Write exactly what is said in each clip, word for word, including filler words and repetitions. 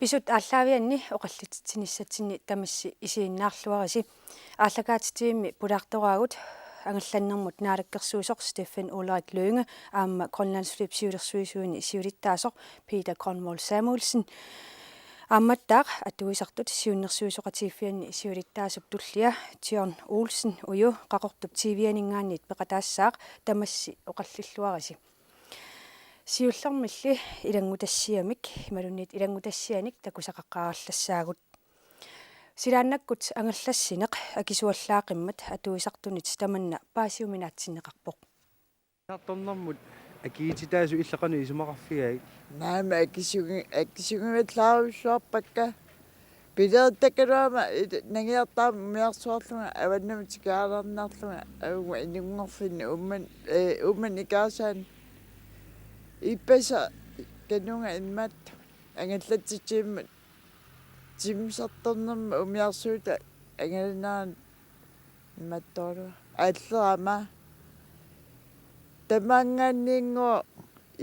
Pisut aallaavianni oqallitsitsinissatsinni tamassi isiginnaarluarisi. Aallakaatitsivimmi pulaartoraagut angallannermut naalakkersuisoq Steffen Ulrik Lynge aamma Grønlands Flip siulersuisuini siulittaasoq Peter Grønvold Samuelsen. Aammattaaq atuisartut siunnersuisoqatigiiffianni siulittaasup tullia John Olsen Uju Qaqortup T V-aninngaanniit peqataassaaq, tamassi oqallilluarisi. Siullermilli ilanngutassiamik imaluunniit ilanngutassianik takusaqaqqaarlassaagut. Silaannakkut angallassineq akisuallaaqimmat atuisartunit tamanna paasiuminaatsinneqarpoq. Siunersornermut akititaasut illit qanoq isumaqarfigaat? Naamik akisugi-, akisugivallaarujussuarpakka. Pilerittakkaluama il-, nangiartaama umiarsuarlunga avannamut tikeraarniarlunga, avunga inunngorfinni Uummani, ee, Uummani ikaarsaani. Ippassaq kanunga immaqa angallatsitsivimmut timmisartornermut umiarsuuta angalaniarlunga imaattoorlunga. Aallerama tamaanngaanniinnguaq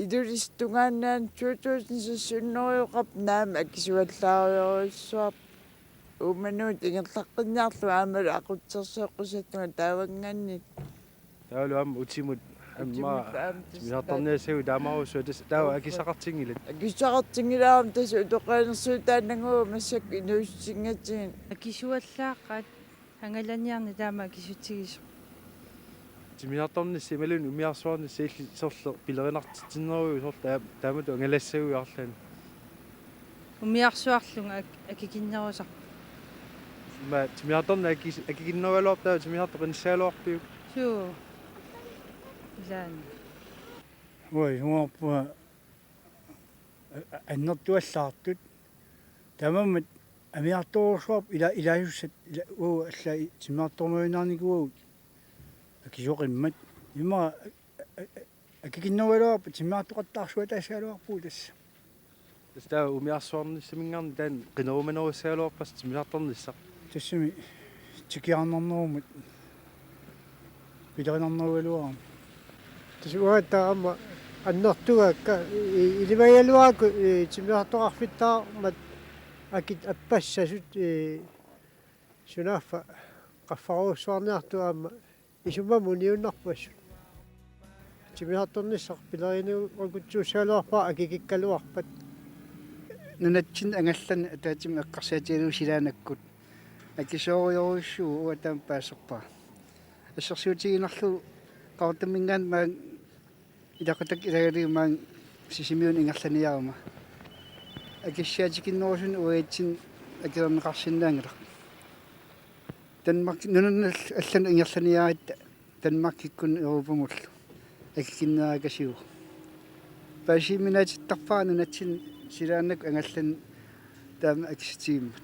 Ilulissat tungaanut two thousand six hundredeqarpoq, naamik akisuallaarujussuarpoq. Uummannut ingerlaqqinniarlunga aammalu aqutsisarsiorusuttunga taavanngaanniit. Taavalu aamma utimut, aamma utimut aamma timmisartorniassaguit taamaarujussuaq, tassa taava akisaqartinngilat? Akisaqartinngilara, tassa utoqqalinersiutaannannguaq massakkut inuussutinngitsigit. Akisuallaaqaat angalaniarneq taama akisutigisoq. Timmisartornissaq imaluunniit umiarsuarnissaq illit sorleq pilerinartitsinneruvoq, sorleq taa-, taamatut angalassaguit arlaanni? Umiarsuarlunga ak-, akikinnerusarpoq. Immaqa timmisartorneq akis-, akikinnerugaluarpoq, taava timmisartoq qinissagaluarpiuk? Suu. Ilaanni. Uai, uarpua a-, a-, annertuallaartut. Taamaammat amiartorujussuarput ila-, ilaasussat ila-, uagut allaat timmisartormajuinnaarnikuuagut akisoqimmat. Immaqa a-, a-, a-, akikinnerugaluarpat timmisartoqattaarsuataassaagaluarpugut tassa. Tassa taava umiarsuarnissaminngaanniit taanna qinerumanerussagaluarpasi timmisartornissaq? Tassami tikiarnarnerummat pilerinarnerugaluarami. Tassa uagut aamma annertugaakka, i-, ilimagigaluarakku, i-, timmisartoqarfittaarmat akit appassasut, i-, sunaaffa qaffarujussuarniartut aamma isummamut uniunnarput assut. Timmisartornissaq pilerinikutsuussagaluarpara akikikkaluarpat. Nunatsinni angallanneq ataatsimut eqqarsaatigalugu silaannakkut akisoorujorujussuuvoq, uanga taama paasippara. Assersuutigiinnarlugu Qaqortuminngaanniit maanga ilaquttakka ilagalugit maanga Sisimiuni ingerlaniaruma. Akissiaatikinnerusunik uagutsinnut akilerneqarsinnaanngilaq. Danmark, nunanut all-, allanut ingerlaniaratta Danmarkikkut Europamullu akikinnerakasigu. Paasiuminaatittarpara nunatsinni silaannakkut angallanneq taama akissutigimmat.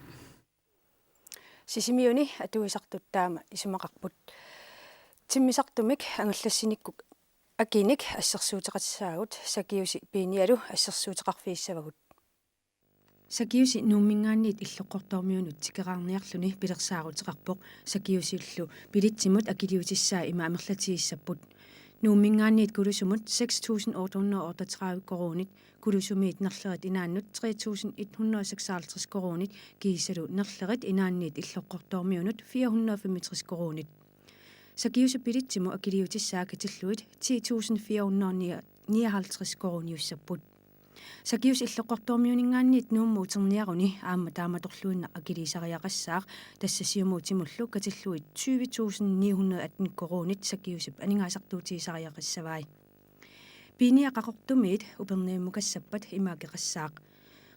Sisimiuni atuisartut taama isumaqarput. Timmisartumik angallassinikkut akinik assersuuteqassaagut, Sakiusi Piinialu assersuuteqarfigissavagut. Sakiusi Nuumminngaanniit Illoqqortoormiunut tikeraarniarluni pilersaaruteqarpoq. Sakiusillu bilitsimut akiliutissaa ima amerlatigissapput. Nuumminngaanniit Kulusumut seks tusind otte hundrede og otteogtredive koruunit, Kulusumiit Nerlerit Inaannut tre tusind et hundrede og seksoghalvtreds koruunit kiisalu Nerlerit Inaanniit Illoqqortoormiunut fire hundrede og femogtres koruunit. Sakiusi bilitsimut akiliutissaa katillugit ti tusind fire hundrede og nioghalvtreds koruuniussapput. Sakiusi Illoqqortoormiuninngaanniit Nuummut uterniaruni aamma taamatorluinnaq akiliisariaqassaaq, tassa siumut utimullu katillugit tyve tusind ni hundrede og atten koruunit Sakiusip aningaasartuutigisariaqassavai. Piiniaq Qaqortumiit Upernavimmukassappata ima akeqassaaq: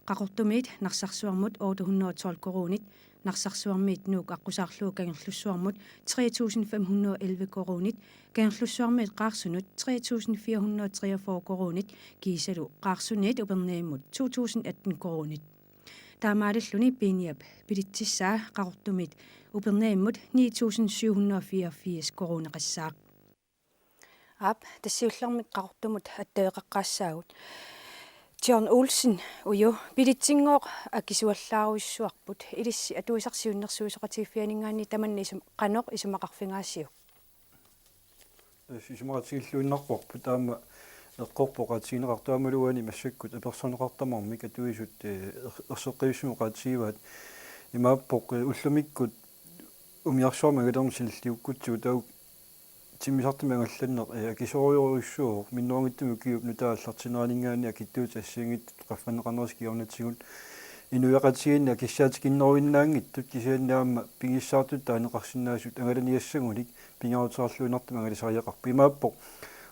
Qaqortumiit Narsarsuarmut otte hundrede og tolv koruunit, Narsarsuarmiit Nuuk aqqusaarlugu Kangerlussuarmut tre tusind fem hundrede og elleve koruunit, Kangerlussuarmiit Qaarsunut tre tusind fire hundrede og treogfyrre koruunit kiisalu Qaarsuniit Upernavimmut to tusind atten koruunit. Taamaalilluni Piiniap bilitsissaa Qaqortumiit Upernavimmut ni tusind syv hundrede og fireogfirs koruuneqassaaq. Aap, tassa siullermik Qaqortumut attaveqaqqaassaagut. John Olsen Uju, bilitsinngooq akisuallaarujussuarput, ilissi atuisartut siunnersuisoqatigiiffianinngaanniit tamanna isum-, qanoq isumaqarfigaasiuk? Tassa isumaqatigilluinnarparput, taama Eqqorpoq oqaatigineqartoq aammalu uani massakkut apersorneqartarmata atuisut, eh, er-, erseqqissumik oqaatigivaat. Imaappoq, eh, ullumikkut umiarsuarmi angalanermi sanilliukkutsigu taava timmisartumik angallanneq, eh, akisoorujussuuvoq, minnerunngitsumik ukiup nutaap aallartinneraninngaanniit akitsuutit assigiinngitsut qaffanneqarnerisa kingornatigut inuiaqatigiinni akissaatikinneruinnaanngitsut kisianni aamma pigissaartutut taaneqarsinnaasut angalaniassagunik pingaaruteqarluinnartumik angalasariaqarpoq. Imaappoq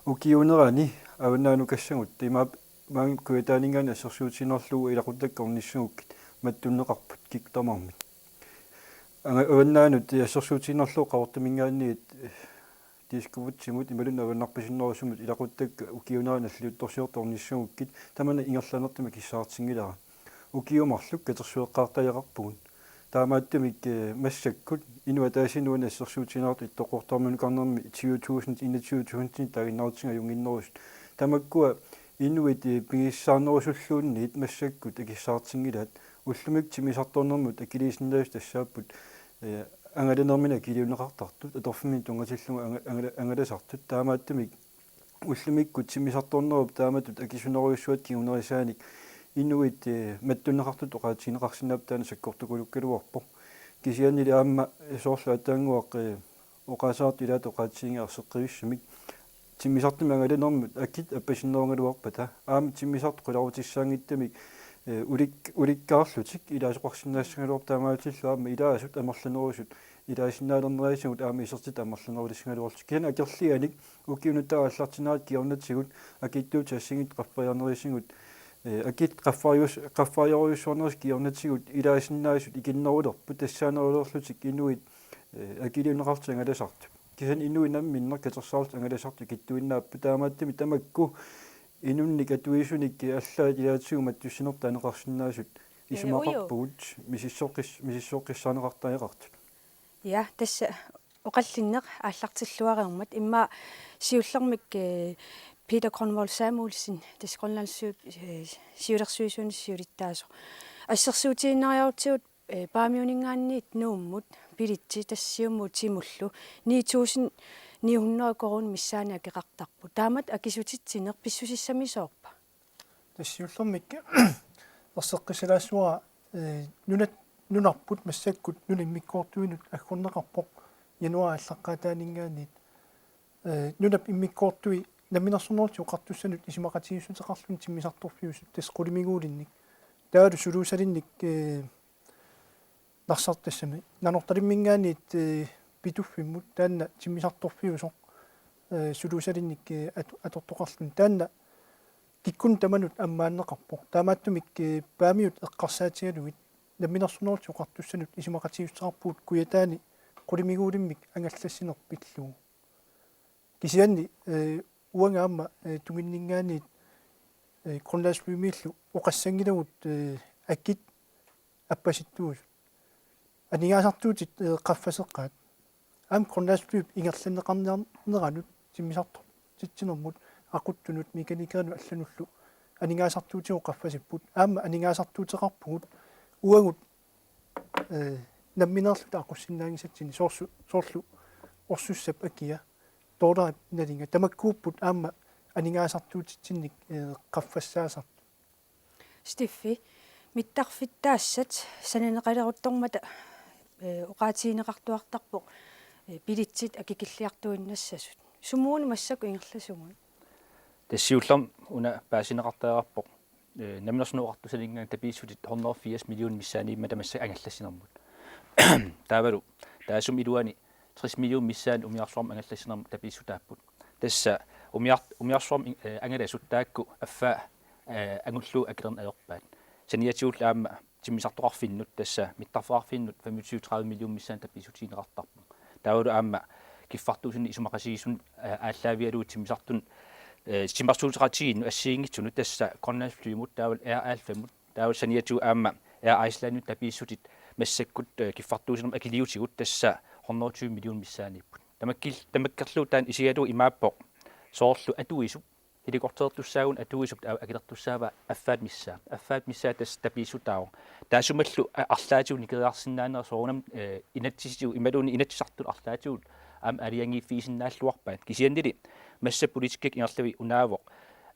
ukiuunerani avannaanukassagut imaap-, maani Kujataaninngaanniit assersuutigiinnarlugu ilaquttakka ornissagukkit mattunneqarput kikkut tamarmik. Anga-, avannaanut assersuutigiinnarlugu Qaqortuminngaanniit Diskobugtimut imaluunniit avannarpasinnerusumut ilaquttakka ukiuunerani nalliuttorsiortut ornissagukkit tamanna ingerlanertumik akissaartinngilara. Ukiut marluk katersueqqaartariaqarpugut. Taamaattumik, eh, massakkut inuk ataaseq inuuneq assersuutigiinnartoq Ittoqqortoormiunukarnermi tyve tusind, enogtyve tusind taaginnarutiginnginnarusut. Tamakkua inuit, eh, pigissaarnerusulluunniit massakkut akissaartinngilaat. Ullumikkut timmisartornermut akiliisinnaasut tassaapput, eh, angalanermini akiliunneqartartut, atorfimmi tunngatillugu anga-, angala-, angalasartut. Taamaattumik ullumikkut timmisartornerup taamatut akisunerujussuata kingunerisaanik inuit, eh, mattunneqartutut oqaatigineqarsinnaapput taanna sakkortukulukkaluarpoq. Kisiannili aamma, eh, soorlu aatsaannguaq, eh, oqaaseqartut ilaat oqaatiginngilaat erseqqissumik. Timmisartumik angalanermut akit appasinnerugaluarpata aamma timmisartut qularutissaanngitsumik, eh, ulik-, ulikkaarlutik ilaasoqarsinnaassagaluarput taamaalillutik aamma ilaasut amerlanerusut ilaasinnaalernerisagut aamma isertitat amerlanerulissagaluarlutik. Kisianni akerlianik ukiup nutaap aallartinnerata kingornatigut akitsuutit assigiinngitsut qaffariarnerisigut, eh, akit qaffarius-, qaffariarujussuarnerisa kingornatigut ilaasinnaasut ikinnerulerput tassaanerulerlutik inuit, eh, akiliunneqartut angalasartut. Kisianni inuit namminneq katersaarlutik angalasartut akitsuinnaapput taamaattumik tamakku inunnik atuisunik allaat ilaatigut mattussinertut taaneqarsinnaasut isumaqarpugut misissoqqis-, misissoqqissaarneqartariaqartut. Ja, tassa oqallinneq aallartilluareermat immaqa siullermik, eh, Peter Grønvold Samuelsen, tassa Grønlands Siu-, eh, Siulersuisuni siulittaasoq. Assersuutigiinnariarutsigu, eh, Paamiuninngaanniit Nuummut billetsi tassa siumut timullu ni tusind ni hundrede koruunit missaanni akeqartarput. Taamatut akisutitsineq pissusissamisoorpa? Tassa siullermik erseqqissalaassuara, eh, nunat-, nunarput massakkut nunap immikkoortuinut aggorneqarpoq januaarip aallaqqaataaninngaanniit. Eh, nunap immikkoortui Namminersornerullutik Oqartussanut isumaqatigiissuteqarluni timmisartorfiusut tassa qulimiguulinnik. Taavalu suluusalinnik, eh, Narsartassami Nanortalimminngaanniit, eh, Pituffimmut taanna timmisartorfiusoq, eh, suluusalinnik, eh, at-, atortoqarluni. Taanna kikkunnut tamanut ammaanneqarpoq. Taamaattumik, eh, Paamiut eqqarsaatigalugit Namminersornerullutik Oqartussanut isumaqatigiissuteqarpugut Kujataani qulimiguulimmik angallassineq pillugu. Kisianni, eh, uanga aamma, eh, tunginninngaanniit, eh, Grønlandsflymiillu oqassanngilagut, eh, akit appasittuusut. Aningaasartuutit, eh, qaffaseqqaat. Aamma Grønlandsflyp ingerlanneqarniarneranut timmisartortitsinermut aquttunut mekanikerinut allanullu aningaasartuutigut qaffasipput. Aamma aningaasartuuteqarpugut uagut, eh, nammineerluta aqussinnaanngisatsinnik soorsu-, soorlu orsussap akia, dollarit nalinga, tamakkuupput aamma aningaasartuutitsinnik, eh, qaffassaasartut. Steffi, mittarfittaassat sananeqaleruttormata, eh, oqaatigineqartuartarpoq, eh, billetsit akikilliartuinnassasut. Sumut massakkut ingerlasugut? Tassa siullermik una paasineqartariaqarpoq, eh, Namminersornerullutik Oqartussaninngaanniit tapiissutit hundrede og firs millioner missaaniimmata massakkut angallassinermut. Taavalu taassuma iluani tres millioner missaani umiarsuarmi angallassinermut tapiissutaapput. Tassa umiar-, umiarsuarmi, eh, angalasut taakku affaa, eh, angullugu akilerneq ajorpaat. Saniatigullu aamma timmisartoqarfinnut, tassa mittarfeqarfinnut femogtyve tredive millioner missaani tapiissutigineqartarpoq. Taavalu aamma kiffartuussineq isumaqatigiissuseq, eh, aallaavigalugu timmisartun-, eh, timmisartuuteqatigiinnut assigiinngitsunut, tassa Grønlandsflymut taavalu Air Alphamut taavalu saniatigut aamma Air Icelandimut tapiissutit massakkut, eh, kiffartuussinermut akiliutigut, tassa hundrede og tyve millioner missaaniipput. Tamakkil-, tamakkerlugu taanna isigalugu imaappoq soorlu atuisup, helikopterertussaagunarpoq atuisup, taava akilertussaavaa affaata missaa. Affaata missaa tassa tapiissutaavoq. Taassumalu a-, arlaatigut nikeriarsinnaanera soorunami, eh, inatsisitigut imaluunniit inatsisartut arlaatigut aamma aalajangiiffigisinnaalluarpaat. Kisiannili massakkut politikkikkut ingerlavik unaavoq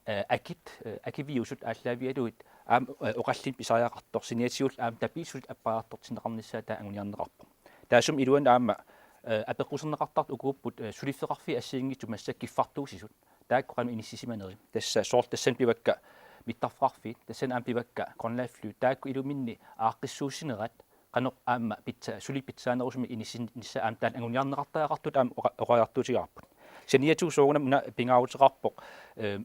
eh, akit, eh, akiviusut aallaavigalugit aamma, eh, oqallinneq pisariaqartoq, saniatigullu aamma tapiissutit appariartortinneqarnissaat taanna anguniarneqarpoq. Taassuma iluani aamma, eh, apeqquserneqartartut ukuupput, eh, suliffeqarfiit assigiinngitsut massakkut kiffartuussisut. Taakku qanoq inissisimaneri. Tassa soorlu tassani pivakka mittarfeqarfiit, tassani aamma pivakka Grønlandsfly, taakku iluminni aaqqissuussinerat qanoq aamma pitsa-, suli pitsaanerusumik inissin-, inissaa aamma taanna anguniarneqartariaqartutut aamma oqa-, oqariartuutigaarput. Saniatigut soorunami una pingaaruteqarpoq, eh,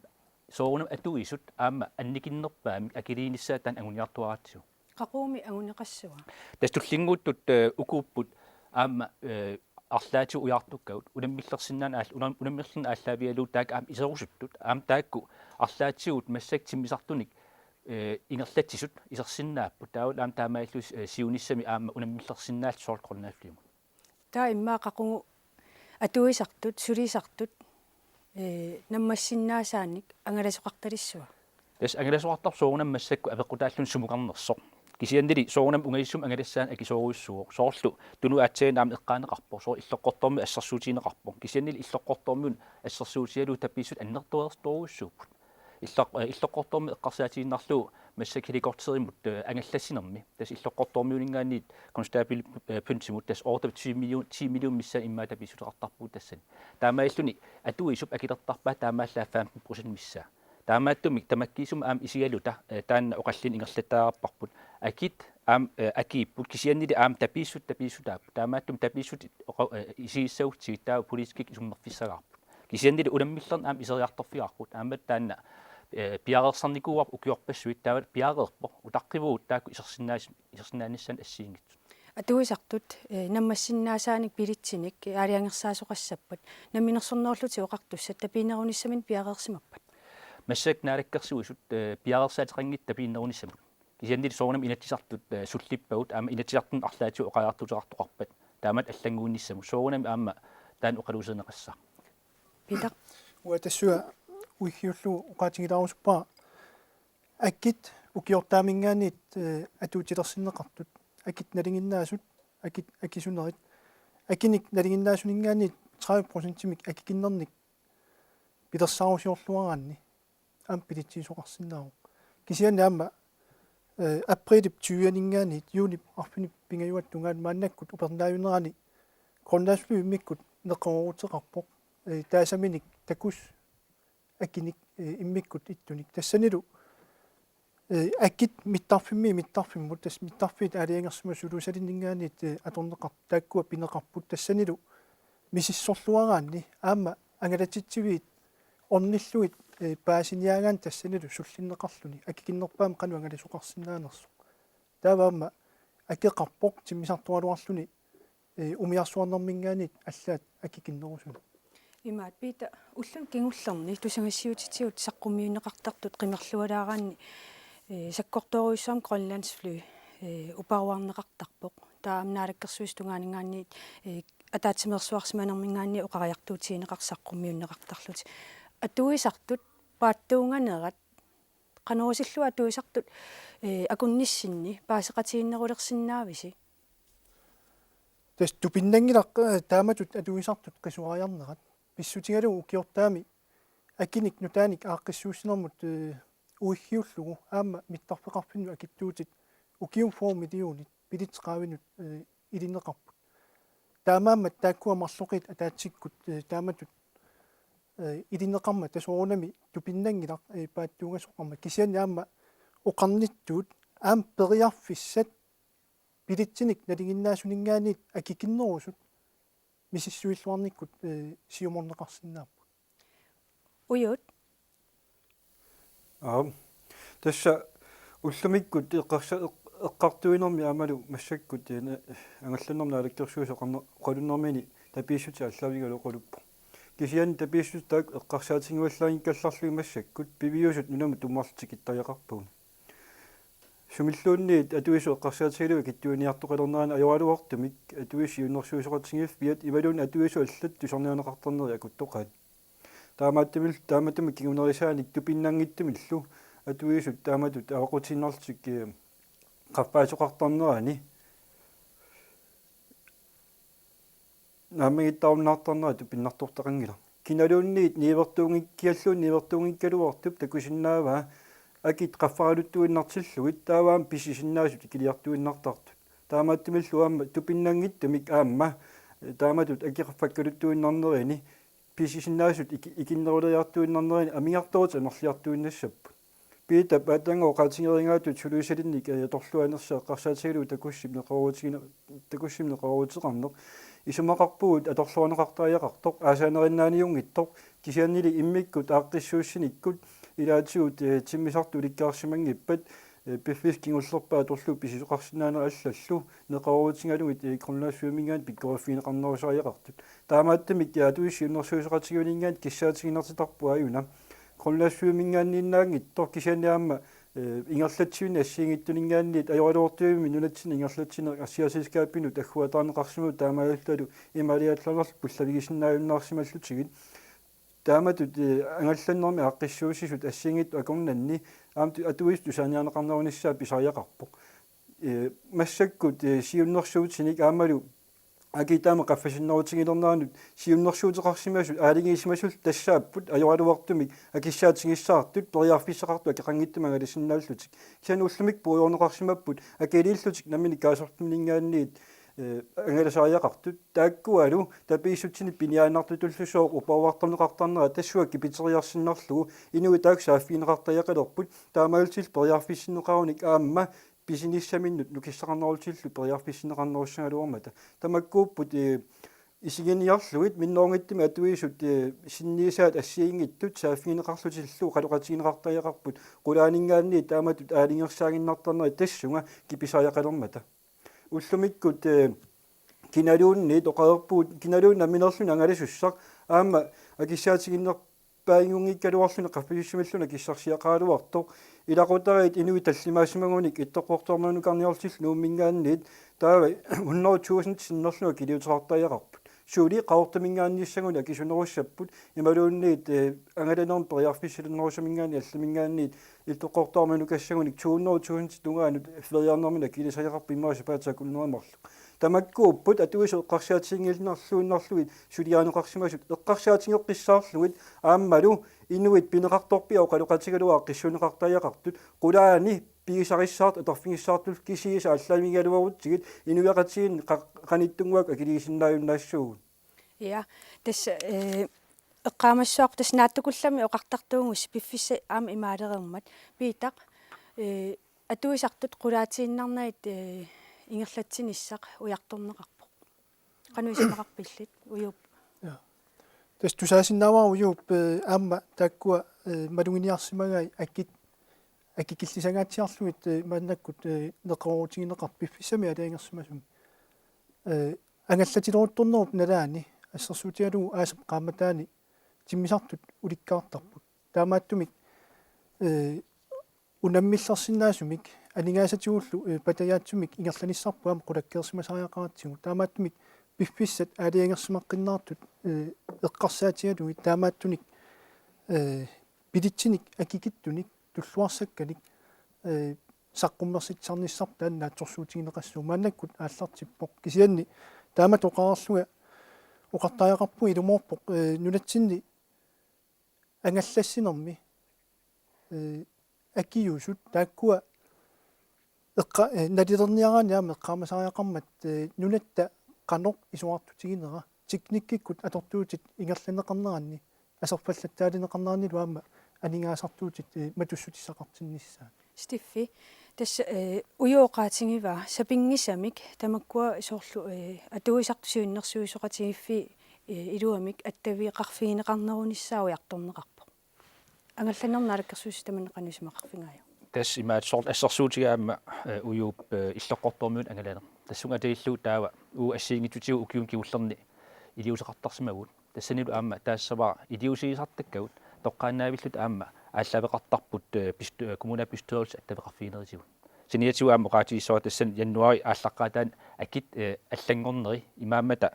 soorunami atuisut aamma annikinnerpaamik akiliinissaat taanna anguniartuaratsigu. Qaqugumi anguneqassava? Tassa tullinnguuttut, eh, ukuupput aamma, eh, arlaatigut ujaartukkagut unammillersinnaaneq aall-, unam-, unammillerneq aallaavigalugu taakku aamma iserusuttut, aamma taakku arlaatigut massakkut timmisartunik, eh, ingerlatsisut isersinnaapput. Taavalu aamma taamaalillutik, eh, siunissami aamma unammillersinnaallutik soorlu Grønlandsflymut. Taava immaqa qaqugu atuisartut, sulisartut, eh, nammassinnaasaanik angalasoqartalissava? Tassa angalasoqartarpoq soorunami massakkut apeqqutaalluni sumukarnersoq. Kisiannili soorunami ungasissumik angalassaanik akisoorujussuuvoq. Soorlu tunut aatsaannguaq aamma eqqaaneqarpoq. Soorlu Illoqqortoormiut assersuutigineqarpoq. Kisiannili Illoqqortoormiunut assersuutigalugu tapiissut annertoorujussuupput. Illoq-, eh, Illoqqortoormiut eqqarsaatigiinnarlugu massakkut helikopterimut, eh, angallassinermi. Tassa Illoqqortoormiuninngaanniit konstabelpyntsimut tassa otteogtyve million, ti million missaanni immaqa tapiissuteqartarpugut tassani. Taamaalilluni atuisup akilertarpaa taamaallaat femten procent missaa. Taamaattumik tamakkiisumik aamma isigaluta, eh, taanna oqallinneq ingerlattariaqarparput. Akit aamma, eh, akiipput, kisiannili aamma tapiissut tapiissutaapput. Taamaattumik tapiissut oqa-, eh, isigissagutsigit taava politikkit isummerfissagaarput. Kisiannili unammillerneq aamma iseriartorfigaarput. Aamma taanna, eh, piareersarnikuuarput ukiorpassuit, taava piareerpoq, utaqqivugut taakku isersinnaas-, isersinnaanissaannut assigiinngitsut. Atuisartut, eh, nammassinnaasaanik bilitsinik aalajangersaasoqassappat, Namminersornerullutik Oqartussat tapiinnerunissaminnik piareersimappat? Massakkut Naalakkersuisut, eh, piareersaateqanngitsut tapiinnerunissamut. Kisiannili soorunami Inatsisartut, eh, sullippagut, aamma Inatsisartuni arlaatigut oqariartuuteqartoqarpat. Taamatut allannguinissamut. Soorunami aamma taanna oqaluuserineqassaaq. Peter? Uanga tassunga uiggiullugu oqaatigilaarusuppara. Akit ukiortaaminngaanniit, eh, atuutilersinneqartut. Akit nalinginnaasut, akit akisunerit. Akinik nalinginnaasuninngaanniit tredive procentimik akikinnernik pilersaarusiorluaraanni aamma pilitsigisoqarsinnaavoq. Kisianni aamma, eh, aprilip tyveninngaanniit juunip arfineq-pingajuata tungaanut maannakkut upernaajunerani Grønlandsfly immikkut neqerooruteqarpoq. Eh, taasaminik takuss akinik, eh, immikkut ittunik. Tassanilu, eh, akit mittarfimmiit mittarfimmut, tassa mittarfiit aalajangersimasut Ilulissaninngaanniit, eh, atorneqar-, taakkua pineqarput. Tassanilu misissorluaraanni aamma angalatitsiviit ornillugit, eh, paasiniaagaanni tassanilu sullinneqarluni akikinnerpaamik qanoq angalasoqarsinnaanersoq. Taava aamma akeqarpoq timmisartoraluarluni, eh, umiarsuarnerminngaanniit allaat akikinnerusunut. Imaat, Peter, ulluni kingullerni tusagassiuutitigut saqqummiunneqartartut qimerlualaaraanni, eh, sakkortoorujussuarmik Grønlandsfly, eh, uparuarneqartarpoq. Taava aamma Naalakkersuisut tungaaninngaanniit, eh, ataatsimeersuarsimanerminngaanniit oqariartuutigineqartut saqqummiunneqartarlutik. Atuisartut paatsuunganerat, qanorusillunga atuisartut, eh, akunnissinni paaseqatigiinnerulersinnaavisi? Tassa tupinnanngilaq, eh, taamatut atuisartut qisuariarnerat. Pissutigalugu ukiortaami akinik nutaanik aaqqissuussinermut, eh, uiggiullugu aamma mittarfeqarfinnut akitsuutit ukiut fyrre millionit billetsit qaavinut, eh, ilineqarput. Taamaammat taakkua marloqiit ataatsikkut, eh, taamatut, eh, ilineqarmata soorunami tupinnanngilaq, eh, paatsuungasoqarmat. Kisianni aamma oqarnittut aamma periarfissat billetsinik nalinginnaasuninngaanniit akikinnerusut misissuilluarnikkut, eh, siumorneqarsinnaapput. Ujut? Aap. Tassa ullumikkut eqqarsa-, eq-, eqqartuinermi aammalu massakkut, eh, na-, angallannermi Naalakkersuisut oqarne-, oqalunnermini tapiissutit aallaavigalugit oqaluppoq. Kisianni tapiissutit taakku eqqarsaatigivallaanngikkallarlugit massakkut piviusut nunamut tummarlutik tikittariaqarpagut. Sumilluunniit atuisut eqqarsaatigalugit akitsuiniartoqalernerani ajoraluartumik atuisut siunnersuisoqatigiiffiat imaluunniit atuisut allat tusarnaarneqartarneri akuttoqaat. Taamaattumillu, taamaattumik kingunerisaanik tupinnanngitsumillu atuisut taamatut avaqqutiinnarlutik, eh, qaffaasoqartarnerani naammagittaarunnaartarnera tupinnartortaqanngilaq. kinaluunniit niuertuunngikkialluunniit niuertuunngikkaluartup takusinnaavaa akit qaffaraluttuinnartillugit taava aamma pisisinnaasut ikiliartuinnartartut. Taamaattumillu aamma tupinnanngitsumik aamma taamatut akit qaffakkaluttuinnarnerini pisisinnaasut iki-, ikinneruleriartuinnarnerini amigartorutit amerliartuinnassapput. Piitap aatsaannguaq oqaatigeriigaatut suluisalinnik atorluanersa eqqarsaatigalugu takussip neqeroorutigine-, takussip neqerooruteqarneq. Isumaqarpugut atorluarneqartariaqartoq aasaanerinaaniunngitsoq kisiannili immikkut aaqqissuussinikkut ilaatigut, eh, timmisartut ulikkaarsimanngippat, eh, piffissap kingullerpaap atorlugu pisisoqarsinnaaneq allallu neqeroorutigalugit, eh, Grønlandsflyminngaanniit pikkoriffigineqarnerusariaqartut. Taamaattumik, eh, atuisut siunnersuisoqatigiinninngaanniit kissaatigiinnartitarput aajuna Grønlandsflyminngaanniinnaanngitsoq kisianni aamma, eh, ingerlatsivinni assigiinngitsuninngaanniit ajoraluartumik nunatsinni ingerlatsineq assiaselskabinut agguataarneqarsimavoq taamaalillutalu imaaliallaannarlu pullavigisinnaajunnaarsimallutigit. Taamatut, eh, angallannermi aaqqissuussisut assigiinngitsut akornanni aamma tu-, atuisut tusaaniarneqarnerunissaat pisariaqarpoq. Eh, massakkut, eh, siunnersuutinik aammalu akit taama qaffasinnerutigilerneranut siunnersuuteqarsimasut aalajangiisimasullu tassaapput ajoraluartumik akissaatigissaartut periarfissaqartut akeqanngitsumik angalasinnaallutik. Kisianni ullumikkut puigorneqarsimapput akiliillutik nammineq kaaserpimminngaanniit, eh, angalasariaqartut. Taakkualu tapiissutsinik piniaannartutullu sooq uparuartorneqartarnera tassunga kipiteriarsinnarlugu inuit taakku saaffigineqartariaqalerput. Taamaallutillu periarfissinneqarunik aamma pisinissaminnut nukissaqarnerutillu periarfissinneqarnerussagaluarmata. Tamakkuupput, eh, isiginiarlugit minnerunngitsumik atuisut, eh, sinniisaat assigiinngitsut saaffigineqarlutillu oqaloqatigineqartariaqarput qulaaninngaanniit taamatut aalajangersaaginnartarnerat tassunga kipisariaqalermata. Ullumikkut, eh, kinaluunniit oqareerpugut kinaluunniit nammineerluni angalasussaq aamma akissaatiginner- paajunngikkaluarluni qaffasissamilluunniit akissarsiaqaraluartoq. Ilaqutariit inuit tallimaasimagunik Ittoqqortoormiunukarniarlutillu Nuumminngaanniit taava hundrede tusind sinnerlugit akiliuteqartariaqarput. Suli Qaqortuminngaanniissagunik akisunerussapput imaluunniit, eh, angalanermut periarfissalernerusaminngaanniit allaminngaanniit Ittoqqortoormiunukassagunik to hundrede tusind tungaanut feriarnermini akilisariaqarput immaqa sapaatip akunnerini marluk. Tamakkuupput atuisut eqqarsaatiginngilluinnarlugit suliarineqarsimasut eqqarsaatigeqqissaarlugit aammalu inuit pineqartorpiaq oqaloqatigalugu aaqqissuunneqartariaqartut qulaani pigisarissaartut atorfigissaartullu kisiisa aallaavigigaluarutsigit inuiaqatigiinni qa-, qanittunnguakkut akiliisinnaajunnaassaagut. Ja, tassa, eh, eqqaamassavarput tassa naatsukullammik oqartartuugussi piffissaq aamma imaalereermat. Piitaq, eh, atuisartut qulaatiinnarnagit, eh, ingerlatsinissaq ujartorneqarpoq. Qanoq isumaqarpillit, Ujuup? Ja. Tassa tusaasinnaavara Ujuup, eh, aamma taakkua, eh, maluginiarsimagai akit, akikillisangaatsiarlugit, eh, maannakkut, eh, neqeroorutigineqartut piffissami aalajangersimasumi. Eh, angallatileruttornerup nalaani assersuutigalugu aasap qaammataani timmisartut ulikkaartarput. Taamaattumik, eh, unammillersinnaasumik aningaasatigullu, eh, patajaatsumik ingerlanissarput aamma qulakkeersimasariaqaratsigu. Taamaattumik piffissat aalajangersimaqqinnaartut, eh, eqqarsaatigalugit taamaattunik, eh, bilitsinik akikitsunik tulluarsakkanik, eh, saqqummersitsisarnissarput taanna naatsorsuutigineqassaaq maannakkut aallartippoq. Kisianni taamatut oqarlunga oqartariaqarpunga ilumoorpoq, eh, nunatsinni angallassinermi, eh, akiusut taakkua eqqa-, eh, nalilerniaraanni aamma eqqaamasariaqarmat, eh, nunatta qanoq isorartutiginera teknikkikkut atortuutit ingerlanneqarneranni aserfallattaalineqarnerannilu aamma aningaasartuutit, eh, matussutissaqartinnissaat. Steffi, tassa, eh, Uju oqaatigivaa sapinngisamik tamakkua soorlu, eh, atuisartut siunnersuisoqatigiiffiit, eh, iluamik attaveqarfigineqarnerunissaa ujartorneqarpoq. Angallannermut Naalakkersuisut tamanna qanoq isumaqarfigaajuk? Tassa imaattoq soorlu assersuutigaara aamma, eh, Ujuup, eh, Illoqqortoormiunut angalaneq. Tassunga atalillugu taava uagut assigiinngitsutigut ukiuni kingullerni iliuuseqartarsimavugut. Tassanilu aamma taassavara iliuusigisartakkagut toqqaannaavilluta aamma aallaveqartarput, eh, bestyr-, eh, kommunalbestyrelse attaveqarfiginerisigut. Saniatigut aamma oqaatigissavara tassani januaarip aallaqqaataani akit, eh, allanngorneri imaammata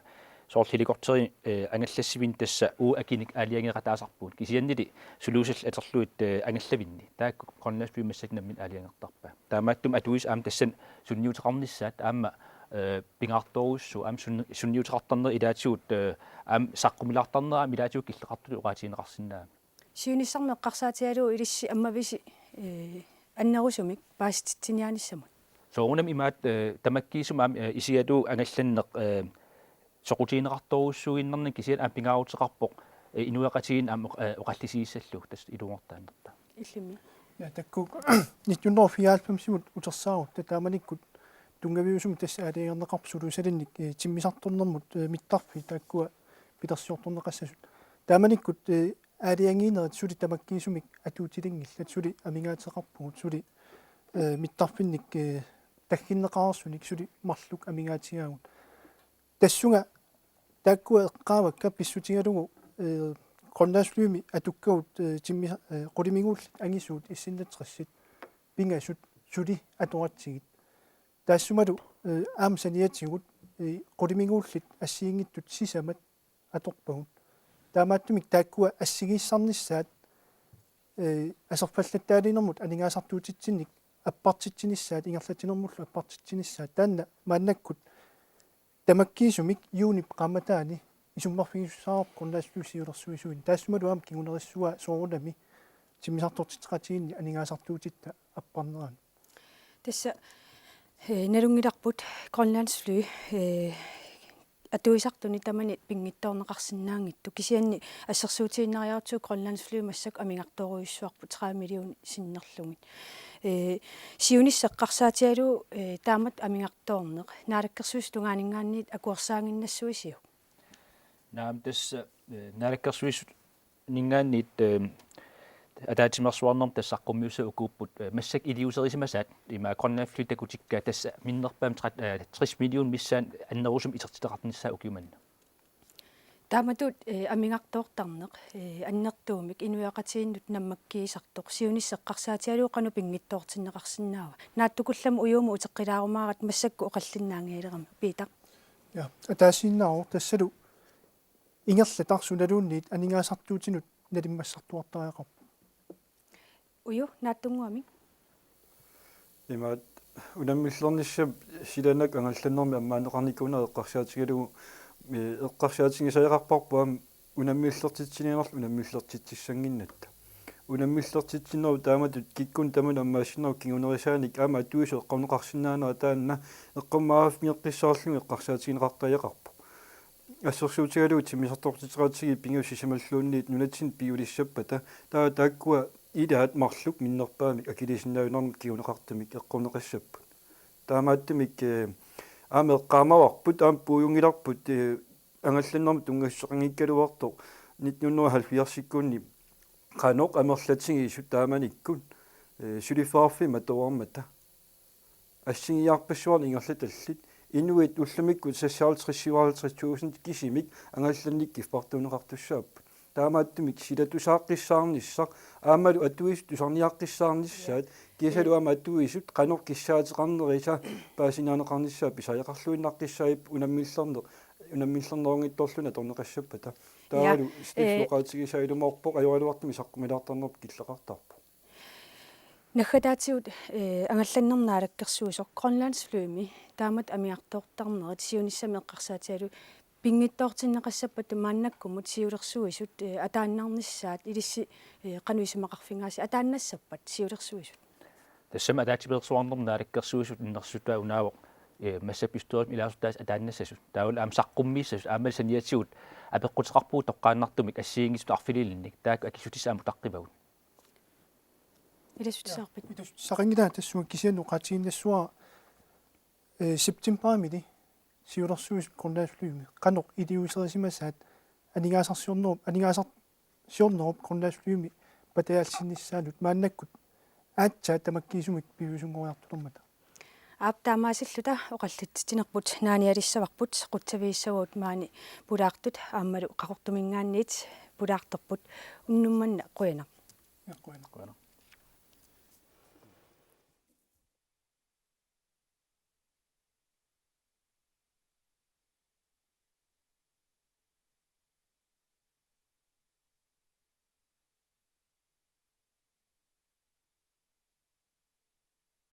soorlu helikopteri, eh, angallassivinni tassa uagut akinik aalajangeeqataasarpugut. Kisiannili suluusallit atorlugit, eh, angallavinni. Taakku Grønlandsflyt massakkut nammineq aalajangertarpaat. Taamaattumik atuisut aamma tassani sunniuteqarnissaat aamma eh, pingaartorujussuuvoq aamma sun-, sunniuteqartarneq ilaatigut, eh, aamma saqqumilaartarneq aamma ilaatigut killeqartutut oqaatigineqarsinnaammat. Siunissarmi eqqarsaatigalugu ilissi ammavisi, eh, annerusumik paasititsiniaanissamut. Soorunami imaattoq, eh, tamakkiisumik aamma, eh, isigalugu angallanneq, eh, soqutigineqartorujussuuinnarnani kisianni aamma pingaaruteqarpoq, eh, inuiaqatigiinni aamma oq-, eh, oqallisigissallugu tassa ilumoortaannerta. Illimmi. Ja, taakku nitten hundrede og fireoghalvfemsimut utersaarutta taamanikkut tunngaviusumik tassa aalajangerneqarpoq sulusalinnik, eh, timmisartornermut, eh, mittarfiit taakkua pilersiortorneqassasut. Taamanikkut, eh, aalajangiinerit suli tamakkiisumik atuutilinngillat, suli amigaateqarpugut, suli, eh, mittarfinnik, eh, tagginneqareersunik suli marluk amigaatigaagut. Tassunga taakkua eqqaavakka pissutigalugu, eh, Grønlandsflymi atukkagut, eh, timmi-, eh, qulimiguullit angisuut S N-halvtredsit pingasut suli atoratsigit. Taassumalu, eh, aamma saniatigut, eh, qulimiguullit assigiinngitsut sisamat atorpagut. Taamaattumik taakkua assigiissarnissaat, eh, aserfallattuuliinermut aningaasartuutitsinnik appartitsinissaat, ingerlatsinermullu appartitsinissaat, taanna maannakkut tamakkiisumik juunip qaammataani isummerfigisussaavoq Grønlandsflyp siulersuisuini. Taassumalu aamma kingunerissuaa soorunami timmisartortitseqatigiinni aningaasartuutitta apparnerani. Tassa, eh, nalunngilarput Grønlandsfly, eh, atuisartuni tamanit pinngitsoorneqarsinnaanngitsoq, kisianni assersuutigiinnariarutsigu Grønlandsfly massakkut amigartoorujussuarput tredive millionit sinnerlugit. Eh, siunissaq eqqarsaatigalugu, eh, taamatut amigartoorneq Naalakkersuisut tungaaninngaanniit akuersaaginnassuisiuk? Naamik, tassa, eh, Naalakkersuisut ninngaanniit, eh, ataatsimeersuarnermut tassa saqqummiussat ukuupput, eh, massakkut iliuuserisimasaat, ima Grønlandsfly takutikkaat, tassa minnerpaamik tret-, eh, tres million missaani annerusumik isertitaqarnissaa ukioq manna. Taamatut, eh, amigartoortarneq, eh, annertuumik inuiaqatigiinnut nammakkiisartoq siunissaq eqqarsaatigalugu qanoq pinngitsoortinneqarsinnaava? Naatsukullammik Ujuumut uteqqilaarumaaratta massakkut oqallinnaanngilerama, Piitaq. Ja, ataasiinnaavoq tassalu ingerlataq sunaluunniit aningaasartuutinut nalimmassartuartariaqarpoq. Uju, naatsunnguamik. Imaat, unammillernissap silanak angallannermi ammaanneqarnikuunera eqqarsaatigalugu, eh, eqqarsaatigisariaqarparput aamma unammillertitsiniarnerlu unammillertitsissannginnatta. Unammillertitsinerup taamatut kikkunnut tamanut ammaassinerup kingunerisaanik aamma atuisut eqqorneqarsinnaanera taanna eqqummaaffigeqqissaarlugu eqqarsaatigineqartariaqarpoq. Assersuutigalugu timmisartortitseqatigiit pingasut sisamalluunniit nunatsinni piulissappata, taava taakkua ilaat marluk minnerpaamik akiliisinnaajunarnermut kinguneqartumik eqqorneqassapput. Taamaattumik, eh, aamma eqqaamavarput, aamma puigunngilarput, eh, angallannermut tunngassuseqanngikkaluartoq nitten hundrede og halvfjerdsikkunni qanoq amerlatigisut taamanikkut, eh, suliffeqarfimmik atuarmata. Assigiiarpassuarnik ingerlatallit. Inuit ullumikkut seksoghalvtreds syvoghalvtreds tusind kisimik angallannik kiffartuunneqartussaapput. Taamaattumik silatussaaqqissaarnissaq aammalu atuisut tusarniaqqissaarnissaat, kiisalu aamma atuisut qanoq kissaateqarnerisa paasinaaneqarnissaa pisariaqarluinnaqqissaarput unammillerneq, unammillernerunngitsorluunniit atorneqassappata. Ja, taavalu Steve eh, oqaatigisaa ilumoorpoq ajoraluartumik saqqumilaartarnerput killeqartarpoq. Naggataatigut, eh, angallannermi naalakkersuisoq Grønlandsflymi taamatut amigartoortarnerit siunissami eqqarsaatigalugu pinngitsoortinneqassappata maannakkumut siulersuisut, eh, ataannarnissaat ilissi, eh, qanoq isumaqarfigaasi ataannassappat siulersuisut? Tassami ataatsimeersuarnermi naalakkersuisut innersuussutaat unaavoq, eh, massakkut bestyrelsimi ilaasortaasa ataannassasut. Taavalu aamma saqqummiissasut aammalu saniatigut apeqquteqarpugut toqqaannartumik assigiinngitsut arfinilinnik taakku akissutissat aamma utaqqivagut. Ilaasortaasarpit? Ilaasortaasaqanngilaq tassunga kisianni oqaatigiinnassavara, eh, septemberimili siulersuisut Grønlandsflymi qanoq iliuuserisimasaat aningaasarsiornerup, aningaasarsiornerup Grønlandsflymi patajaalsinnissaanut maannakkut aatsaat tamakkiisumik piviusunngoriartulermata. Aap, taamaasilluta oqallitsinerput naanialissavarput, qutsavigissavagut maani pulaartut aammalu Qaqortuminngaanniit pulaartorput, unnuk manna qujanaq. Ja, qujanaq. Qujanaq.